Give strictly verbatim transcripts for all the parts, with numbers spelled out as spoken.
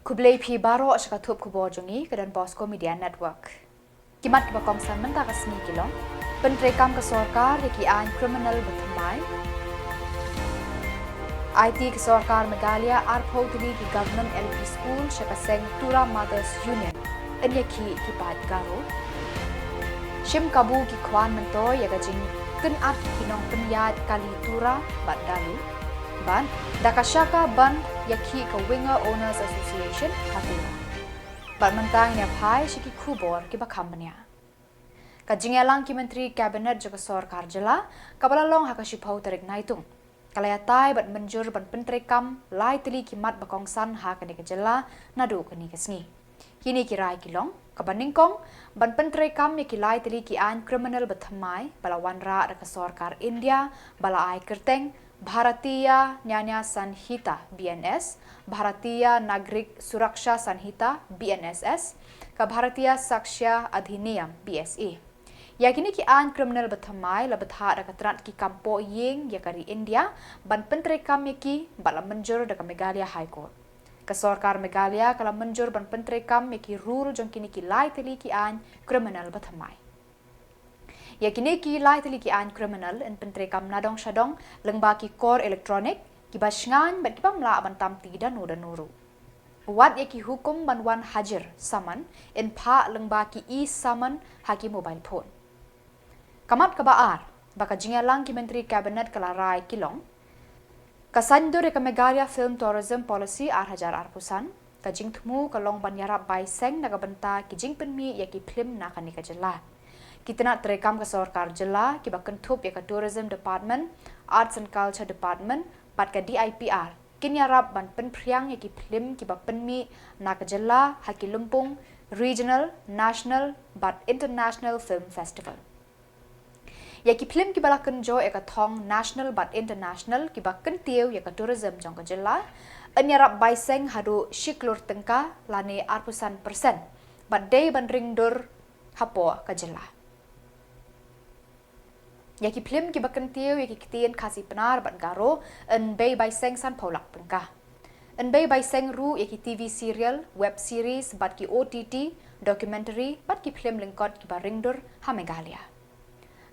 Khublei phi baroh sha ka thup khubor jong ngi ka Don Bosco Media Network. Ki mat kiba kongsan mynta ka sngi ki long: pyntreikam ka sorkar ïa ki aiñ criminal ba thymmai. Aiti ka sorkar Meghalaya arphew tylli ki government L P school sha ka seng Tura Mothers Union yn ïakhih ki paid Garo. Shim kabu ki khwan myntoi ïa ka jingkynad ki nongpynïaid kali Tura bad Dalu. Bad da ka shaka ban ïakhih ka Winger Owners Association ha Tura. Bad mynta ngin ïa phai sha ki khubor kiba kham bniah. Ka jingïalang ki myntri cabinet jong ka sorkar jylla kaba la long ha ka shiphew tarik Naitung ka la ïatai bad mynjur ban pyntreikam lai tylli ki mat ba kongsan ha kane ka jylla naduh kane ka sngi. Kine ki rai ki long: kaba nyngkong, ban pyntreikam ïa ki lai tylli ki aiñ criminal ba thymmai ba la wanrah da ka sorkar India ba la ai kyrteng Bharatiya Nyaya Sanhita, B N S, Bharatiya Nagarik Suraksha Sanhita, B N S S, ka Bharatiya Sakshya Adhiniyam, B S A. Ïa kine ki aiñ criminal ba thymmai la bthah da ka tnat ki kam pohïing ïa ka ri India ban pyntreikam ïa ki bad la mynjur da ka Meghalaya High Court. Ka sorkar Meghalaya ka la mynjur ban pyntreikam ïa ki rule jong kine ki lai tylli ki aiñ criminal ba thymmai. Ïa kine ki lai tylli ki aiñ criminal yn pyntreikam nadong shadong lyngba ki kor electronic, kiba shngaiñ bad kibym lah ban tam ti da no da no ruh. Wat ïa ki hukum ban wan hajir, summon, yn phah lyngba ki e-summon ha ki mobile phone. Ka mat kaba ar ba ka jingïalang ki myntri cabinet ka la rai ki long: ka saiñdur ïa ka Meghalaya Film Tourism Policy ar hajar arphew san, ka jingthmu ka long ban ïarap bai seng na ka bynta ki jingpynmih ïa ki phlim na kane ka jylla. Ki tnat treikam ka sorkar jylla kiba kynthup ïa ka Tourism Department, Arts and Culture Department bad ka D I P R kin ïarap ban pynphriang ïa ki phlim kiba pynmih na ka jylla ha ki lympung regional, national bad international film festival. Ïa ki phlim kiba la kynjoh ïa ka thong national bad international kiba kyntiew ïa ka tourism jong ka jylla yn ïarap bai seng haduh shi klur tyngka lane arphew san percent bad dei ban ring dur hapoh ka jylla. Ïa ki phlim kiba kyntiew ïa ki ktien Khasi, Pnar bad Garo yn bei bai seng sanphew lak tyngka. Yn bei bai seng ruh ïa ki T V serial, web series bad ki O T T documentary bad ki phlim lyngkot kiba ring dur ha Meghalaya.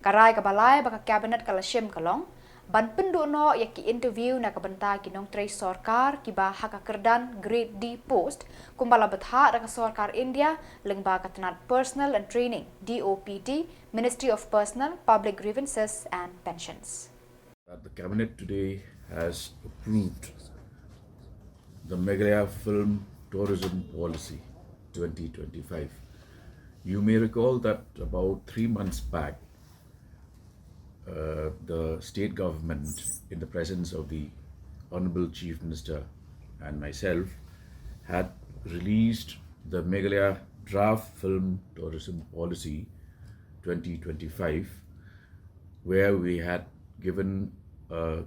Ka rai kaba lai ba ka cabinet ka la shim ka long ban pynduh noh ïa ki interview na ka bynta ki nongtrei sorkar kiba ha ka kyrdan grade D post kumba la bthah da ka sorkar India lyngba ka tnat Personnel and Training, D O P T, Ministry of Personnel, Public Grievances and Pensions. That the cabinet today has approved the Meghalaya Film Tourism Policy twenty twenty-five. You may recall that about three months back, uh, the state government, in the presence of the Honorable Chief Minister and myself, had released the Meghalaya Draft Film Tourism Policy twenty twenty-five, where we had given a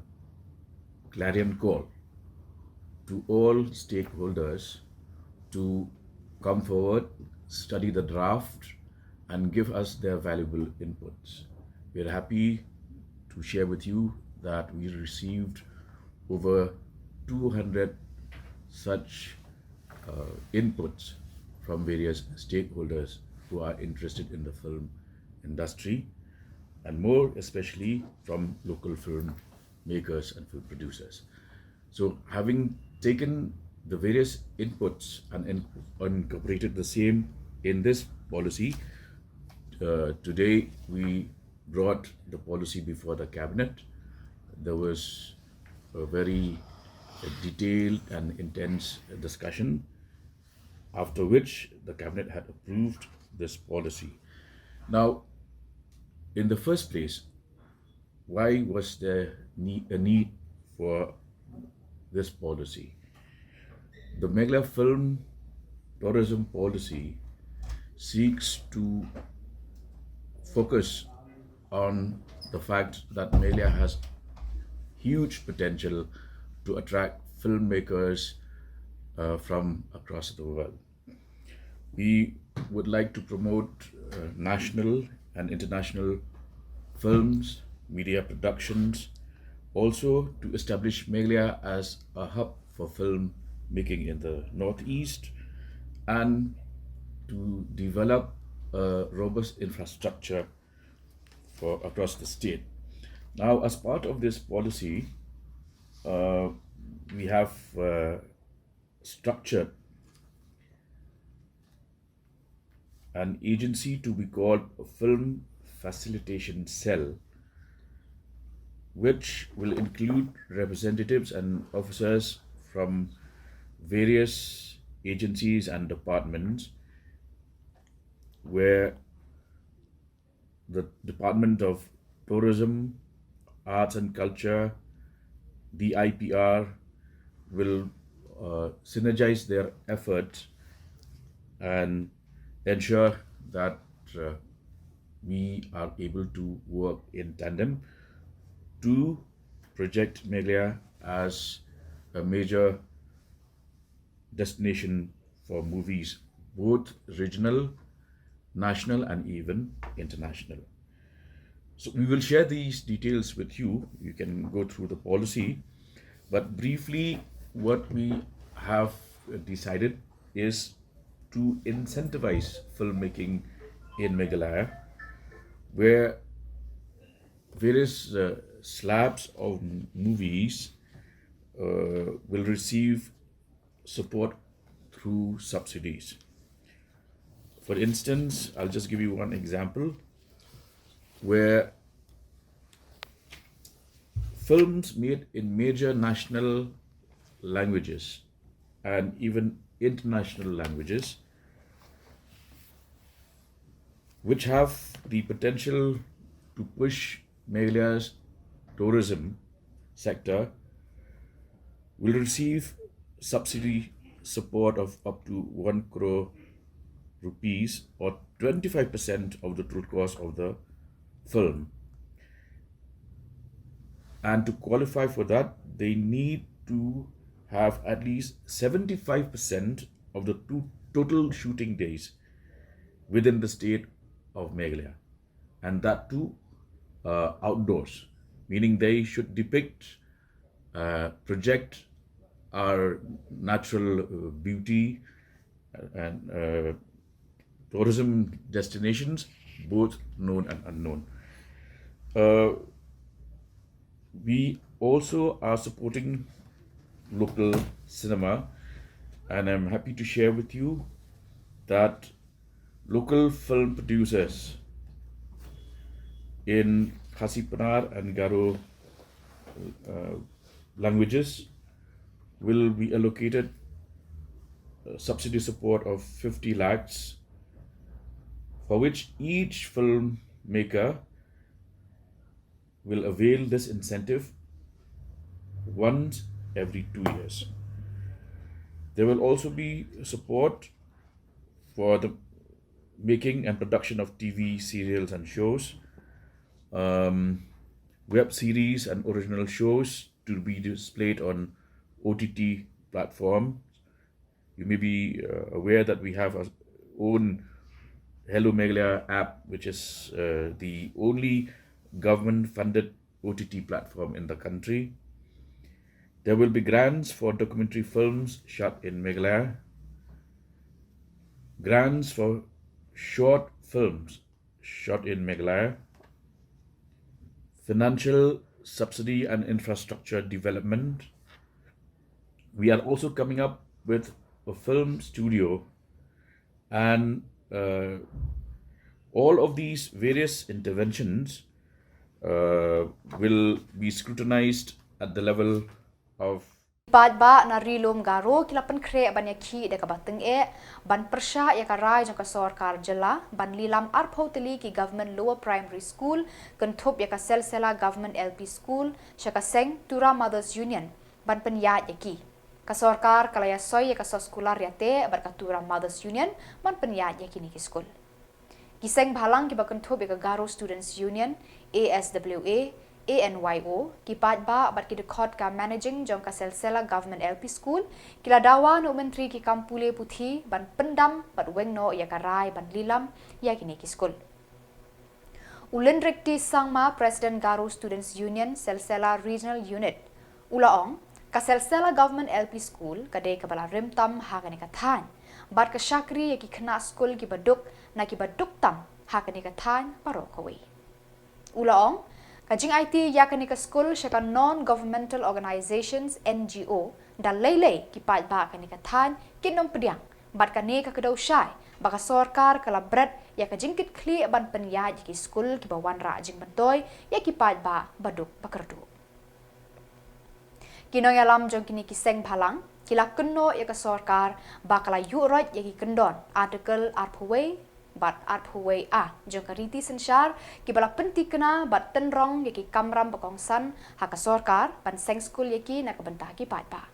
clarion call to all stakeholders to come forward, study the draft, and give us their valuable inputs. We are happy to share with you that we received over two hundred such, uh, inputs from various stakeholders who are interested in the film industry, and more especially from local film makers and film producers. So, having taken the various inputs and in-, incorporated the same in this policy, uh, today we brought the policy before the cabinet. There was a very, uh, detailed and intense discussion, after which the cabinet had approved this policy. Now, in the first place, why was there ne-, a need for this policy? The Meghalaya Film Tourism Policy seeks to focus on the fact that Meghalaya has huge potential to attract filmmakers, uh, from across the world. We would like to promote, uh, national and international films, media productions, also to establish Meghalaya as a hub for film making in the Northeast, and to develop a robust infrastructure for across the state. Now, as part of this policy, uh, we have uh, structured an agency to be called a Film Facilitation Cell, which will include representatives and officers from various agencies and departments, where the Department of Tourism, Arts and Culture, D I P R, will uh, synergize their efforts and ensure that uh, we are able to work in tandem to project Meghalaya as a major destination for movies, both regional, national, and even international. So we will share these details with you. You can go through the policy, but briefly, what we have decided is to incentivize filmmaking in Meghalaya, where various uh, slabs of movies uh, will receive support through subsidies. For instance, I'll just give you one example where films made in major national languages and even international languages, which have the potential to push Meghalaya's tourism sector, will receive subsidy support of up to one crore rupees, or twenty-five percent of the total cost of the film. And to qualify for that, they need to have at least seventy-five percent of the to- total shooting days within the state of Meghalaya, and that too uh, outdoors, meaning they should depict, uh, project our natural uh, beauty uh, and uh, tourism destinations, both known and unknown. Uh, we also are supporting local cinema, and I'm happy to share with you that local film producers in Khasi Pnar and Garo uh, languages will be allocated uh, subsidy support of fifty lakhs, for which each filmmaker will avail this incentive once every two years. There will also be support for the making and production of T V serials and shows, um, web series and original shows to be displayed on O T T platform. You may be uh, aware that we have our own Hello Meghalaya app, which is uh, the only government-funded O T T platform in the country. There will be grants for documentary films shot in Meghalaya, grants for short films shot in Meghalaya, financial subsidy and infrastructure development. We are also coming up with a film studio, and uh, all of these various interventions uh, will be scrutinized at the level of Paidbah na Ri Lum Garo ki la pynkhreh ban ïakhih da kaba tyngeh ban pyrshah ïa ka rai jong ka sorkar jylla ban lilam arphew tylli ki Government Lower Primary School kynthup ïa ka Silsila Government L P School sha ka seng Tura Mothers Union ban pynïaid ïa ki. Ka sorkar ka la ïasoi ïa ka soskular ïateh bad ka Tura Mothers Union ban pynïaid ïa kine ki skul. Ki seng bhalang kiba kynthup ïa ka Garo Students Union, A S W A, A N Y O, ki paidbah bad ki dkhot ka managing jong ka Silsila Government L P School ki la dawa na u Myntri ki kam pule puthi ban pyndam bad weng noh ïa ka rai ban lilam ïa kine ki skul. U Lynrikti Sangma, President Garo Students Union Silsila Regional Unit, u la ong Ka Selsela Government L P School ka dei kaba la rim tam ha kane ka thaiñ bad ka shakri ïa ki khynnah skul kiba duk na kiba duk tam ha kane ka thaiñ baroh kawei. U la ong, ka jingaiti ïa kane ka skul sha ka non governmental organisations, N G O, da lei lei ki paidbah kane ka thaiñ kin ym pdiang, bad kane ka kdew shai ba ka sorkar ka la bret ïa ka jingkitkhlieh ban pynïaid ïa ki skul kiba wanrah jingmyntoi ïa ki paidbah ba duk ba kyrduh. Ki nongïalam jong kine ki seng bhalang ki la kynnoh ïa ka sorkar ba ka la ïuh roit ïa ki kyndon Article arphew wei bad arphew wei A jong ka riti synshar kiba la pyntikna bad tynrong ïa ki kamram ba kongsan ha ka sorkar ban seng skul ïa ki na ka bynta ki paidbah.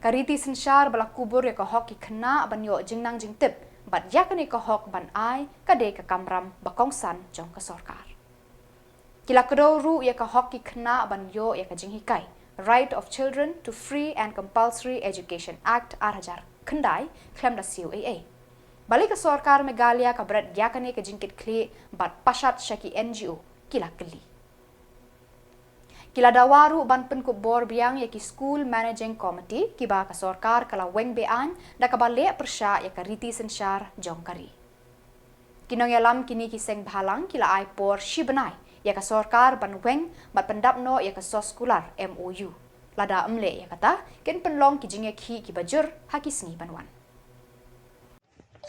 Ka riti synshar ba la kubur ïa ka hok ki khynnah ban ïoh jingnang jingtip bad ïa kane ka hok ban ai ka dei ka kamram ba kongsan jong ka sorkar. Ki la kdew ruh ïa ka hok ki khynnah ban ïoh ïa ka jinghikai, Right of Children to Free and Compulsory Education Act ar hajar khyndai khlem da siew ei ei. Balei ka sorkar Meghalaya ka bret ïa kane ka jingkitkhlieh bad pashat sha ki N G O, ki la kylli. Ki la dawa ruh ban pynkup bor biang ïa ki School Managing Committee kiba ka sorkar ka la weng be-aiñ da kaba leh pyrshah ïa ka riti synshar jong ka ri. Ki nongïalam kine ki seng bhalang ki la ai por shi bnai ïa ka sorkar ban weng bad pyndap noh ïa ka soskular M O U. Lada ym leh ïa kata, kin pynlong ki jingïakhih kiba jur ha ki sngi ban wan.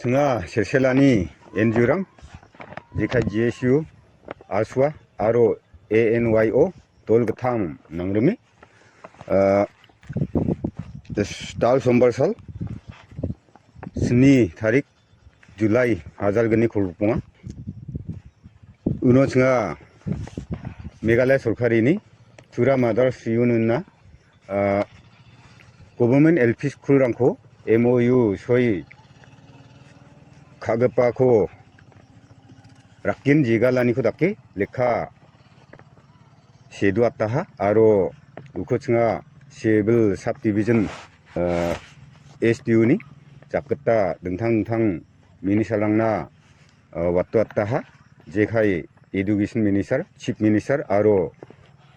Sngewbha Selsela ni N G O rang, jaka G S U, ASWA, aro A N Y O, Tol Gatham Nongremi. Ah, tal Sombar sal, sni tarik July, hajar gni khulpung. Uno sngewbha Meghalaya sorkar ini, Tura Mothers Union na, ah, government L P school rangko M O U soi khagpa ko rakkin jiga lani ko dake lekha sedu attaha aro uko sngewbha civil subdivision, ah, S D O ni jakta dengthang dengthang minister rangna, ah, wattu attaha, jekai education minister, chief minister, aro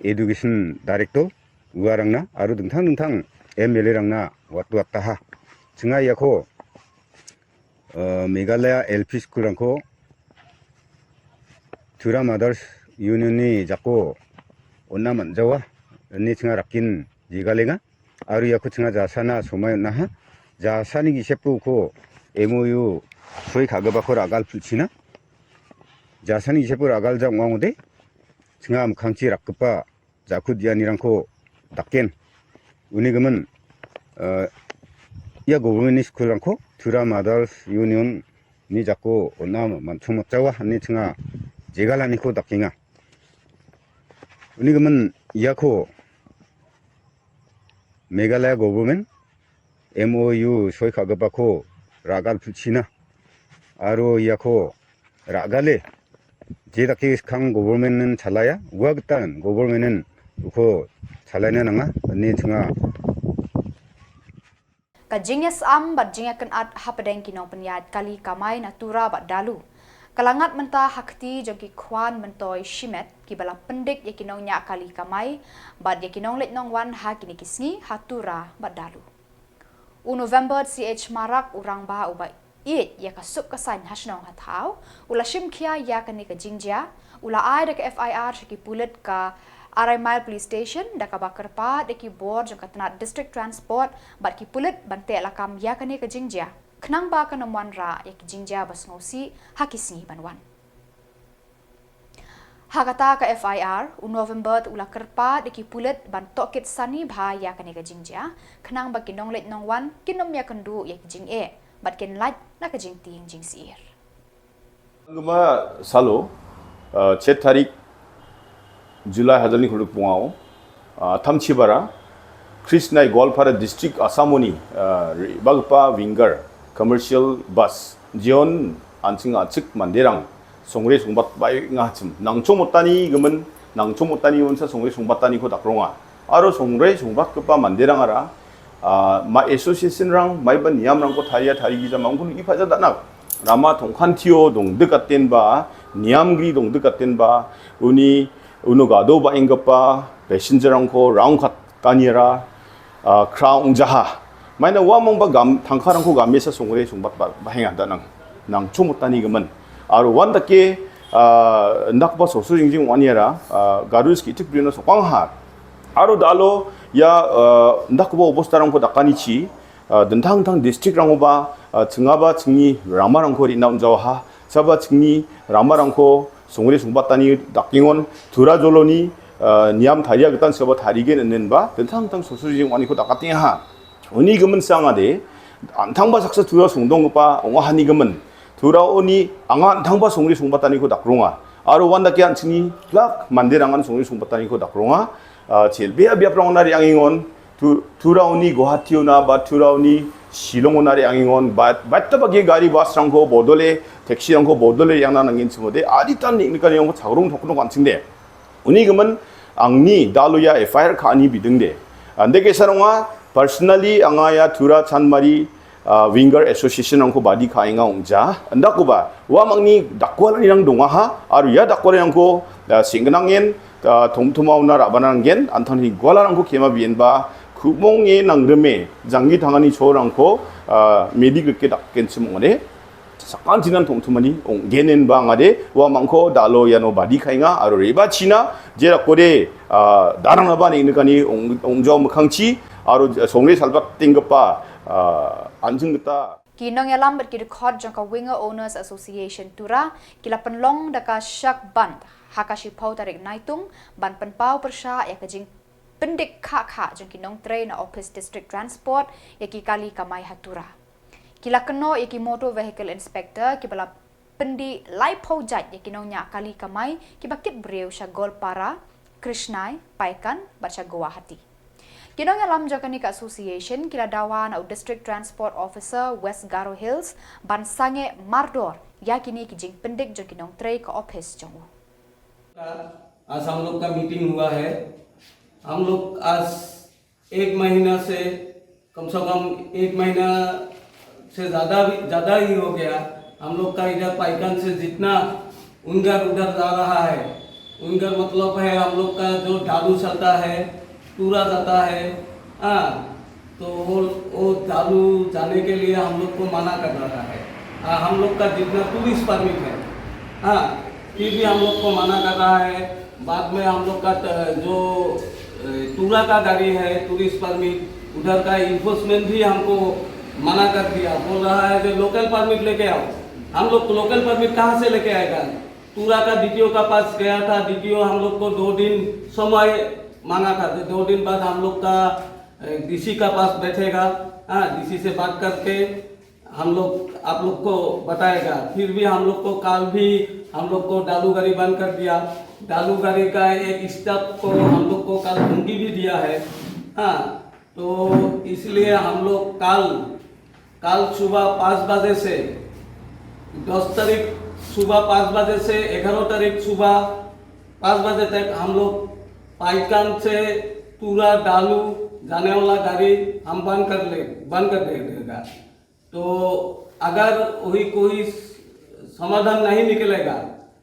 education director, uarangna, aro dengthang dengthang M L A rangna wattu attaha. Sngewbha ïa ko, ah, Meghalaya L P school rangko, Tura Mothers Union ni jako onna man jawa, ni sngewbha rakkin jiga lenga. Aro ïa ko sngewbha jasa na somai na ha. Jasa ni gisep ko M O U soi khagpa ko ragal pulchina. Jasa ni gisep ko ragal jang wang ude. Sngewbha mkhangchi rakpa jakut ïa ni rangko daken. Uni gaman, eh, ïa government ni school rangko, Tura Mothers Union ni jako onna man sumot jawa ni sngewbha jiga lani ko dakenga. Uni gaman ïa ko Meghalaya government M O U soi khagpa ko ragal pulchina. Aro ïa ko ragale. Jeda ki khang government nen chalaya, wagtan government nen uko chalaina nanga, ni sngewbha. Ka jingïasam bad jingïakynad hapdeng ki nongpynïaid kali kamai na Tura bad Dalu ka la ngat mynta ha kti jong ki khwan myntoi shimet kiba la pyndik ïa ki nongñiah kali kamai bad ïa ki nongleit nongwan ha kine ki sngi ha Tura bad Dalu. U November C H Marak u rangbah uba ïeit ïa ka suk ka saiñ ha shnong ha thaw u la shim khia ïa kane ka jingjia, u la ai da ka F I R sha ki pulit ka Arai Mile Police Station da kaba kyrpad ïa ki bor jong ka tnat District Transport bad ki pulit ban teh lakam ïa kane ka jingjia khnang ba kan ym wanrah ïa ki jingjia ba sngewsih ha ki sngi ban wan. Ha kata ka F I R, u November u la kyrpad ïa ki pulit ban tohkit sani bha ïa kane ka jingjia khnang ba ki nongleit nongwan kin ym ïakynduh ïa ki jingeh bad kin lait na ka jingtieng jingsyier. Gama salo, uh, chet tarik July hajar ni khuluk pungao, uh, Thamchibara, Krishnai Goalpara District Assamoni, uh, bagpa winger, commercial bus, John Ansing Achik Manderang, songre songbat bai ngachim, nangchom otani gamen, nangchom otani unsa songre songbatani ko dakronga. Aro songre songbat kepa Manderang ara, ah, ma association rang, mai ban niam rang ko tharia thari gija mangkun ipa ja danak. Rama tongkhan thio dong dekaten ba, niam gri dong dekaten ba, uni, uno gado ba ingkepa, passenger rang ko, rang kat kanira, Ah, khraw ong jaha. Maina wa mang ba gam, thangkharang ko gam mesa sungre sungbat ba, ba henga da nang, nang chumut tani gaman. Aru wan da ke, ah, ndak ba sosu jing jing wan yara, ah, garu ski tik brino so pang ha. Aru dalo ya, ah, ndak ba obostarang ko dakani chi, ah, dentang tang district rang ba, ah, tsenga ba tsengi rama rang ko ri na unjaw ha. Saba tsengi rama rang ko sungre sungbat tani dakingon, tura joloni, ah, niam tharia getan saba tharigen enen ba, dentang tang sosu jing wani ko dakating ha. Uni gaman sanga de, antang ba saksa tura sungdong pa, onga hani gaman. Tura oni, anga antang ba sungri sungba tani ko dakrunga. Aro wan da kian sini, plak, mandir angan sungri sungba tani ko dakrunga. Ah, chil bia bia prong nari angingon, tu, tura oni Guwahati ona, ba tura oni Shillong ona ri angingon, ba, ba ta bagi gari bus rangko bodole, taxi rangko bodole yang na nangin semode, adi tan ni kan yang ko chagrung thok no kan sing de. Uni gaman angni dalu ya F I R kha ani bideng de. Ande ke sarong a personally anga ya tura Chanmari, ah, Winger Association angko badi kha inga ongja. Anda ko ba wa mangni dakwal ni nang donga ha, aru ya dakwal yang ko da singgenang en, ah, thum thuma una rabana ngen, anthon hi gwala rangko kema bien ba, khumong e nang reme, jangi thangani cho rangko, ah, medi ke dak ken semong de. Sakan jinan thong thumani, ong genen ba ngade, wa mangko dalo yano badi khainga, aro reba china, jera kode, ah, darang na bani ini kani, ong, ong jo mkhangchi, aro songre salbat tinggepa, ah, anjing geta. Ki nongïalam bad ki dkhot jong ka Winger Owners Association Tura, ki la pynlong da ka shak band, ha ka shiphew tarik Naitung, ban pynpaw pyrshah ïa ka jingpyndik khah khah jong ki nongtrei na Office District Transport, ïa ki kali kamai ha Tura. Ki la kynnoh ïa ki Motor Vehicle Inspector kiba la pyndih laiphew jait ïa ki nongñiah kali kamai kiba kit briew sha Goalpara, Krishnai, Paikan bad sha Guwahati. Ki nongïalam jong kane ka association ki la dawa na u District Transport Officer West Garo Hills ban sangeh mardor ïa kine ki jingpyndik jong ki nongtrei ka ophis jong u. आज हम लोग का मीटिंग हुआ है। हम लोग आज एक महीना से, कम से कम एक महीना से ज़्यादा भी, ज़्यादा ही हो गया। हम लोग का इधर पाइकन से जितना उंगर उधर जा रहा है, उंगर मतलब है हम लोग का जो दारू चलता है, टूरा जाता है, हाँ, तो वो, वो दारू जाने के लिए हम लोग को मना कर रहा है। हाँ, हम लोग का जितना टूरिस्ट परमिट है, हाँ, फिर भी हम लोग को मना कर रहा है। बाद में हम लोग का ट-, जो, ए, टूरा का गाड़ी है, टूरिस्ट परमिट, उधर का इन्फोर्समेंट भी हमको मना कर दिया, बोल रहा है कि लोकल परमिट लेके आओ। हम लोग लोकल परमिट कहाँ से लेके आएगा? टूरा का डीटीओ का पास गया था, डीटीओ हम लोग को दो दिन समय मांगा था, तो दो दिन बाद हम लोग का, ए, डीसी का पास बैठेगा, हाँ, डीसी से बात करके हम लोग, आप लोग को बताएगा। फिर भी हम लोग को कल भी हम लोग को दारू गाड़ी बंद कर दिया। दारू गाड़ी का एक स्टाफ को हम लोग को कल धमकी भी दिया है। हाँ, तो इसलिए हम लोग कल, कल सुबह पाँच बजे से, दस तारीख सुबह पाँच बजे से ग्यारह तारीख सुबह पाँच बजे तक हम लोग पाइकान से पूरा दारू जाने वाला गाड़ी हम बंद कर ले, बंद कर दे देगा। तो अगर वही कोई समाधान नहीं निकलेगा,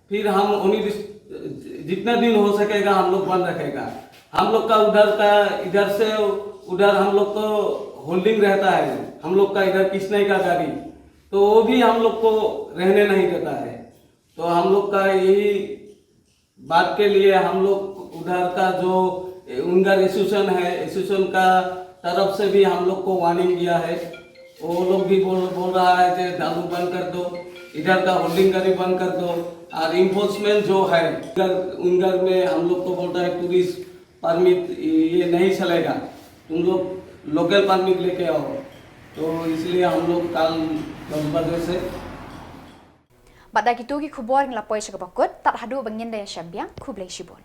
फिर हम उन्हीं रिस-, जितना दिन हो सकेगा हम लोग बंद रखेगा। हम लोग का उधर का, इधर से उधर हम लोग को होल्डिंग रहता है, हम लोग का इधर किसने का गाड़ी, तो वो भी हम लोग को रहने नहीं देता है। तो हम लोग का यही बात के लिए हम लोग उधर का जो उंगर एसोसिएशन है, एसोसिएशन का तरफ से भी हम लोग को वार्निंग दिया है। वो लोग भी बोल, बोल रहा है कि दारू बंद कर दो, इधर का होल्डिंग गाड़ी बंद कर दो, और इन्फोर्समेंट जो है उंगर, उंगर में हम लोग को बोलता है टूरिस्ट परमिट ये नहीं चलेगा, तुम लोग लोकल परमिट लेके आओ। तो इसलिए हम लोग कल दस बजे से Bad da kitu ki khubor ngi la poi sha kaba kut, tad haduh ba ngin da ïashem biang, khublei shibun.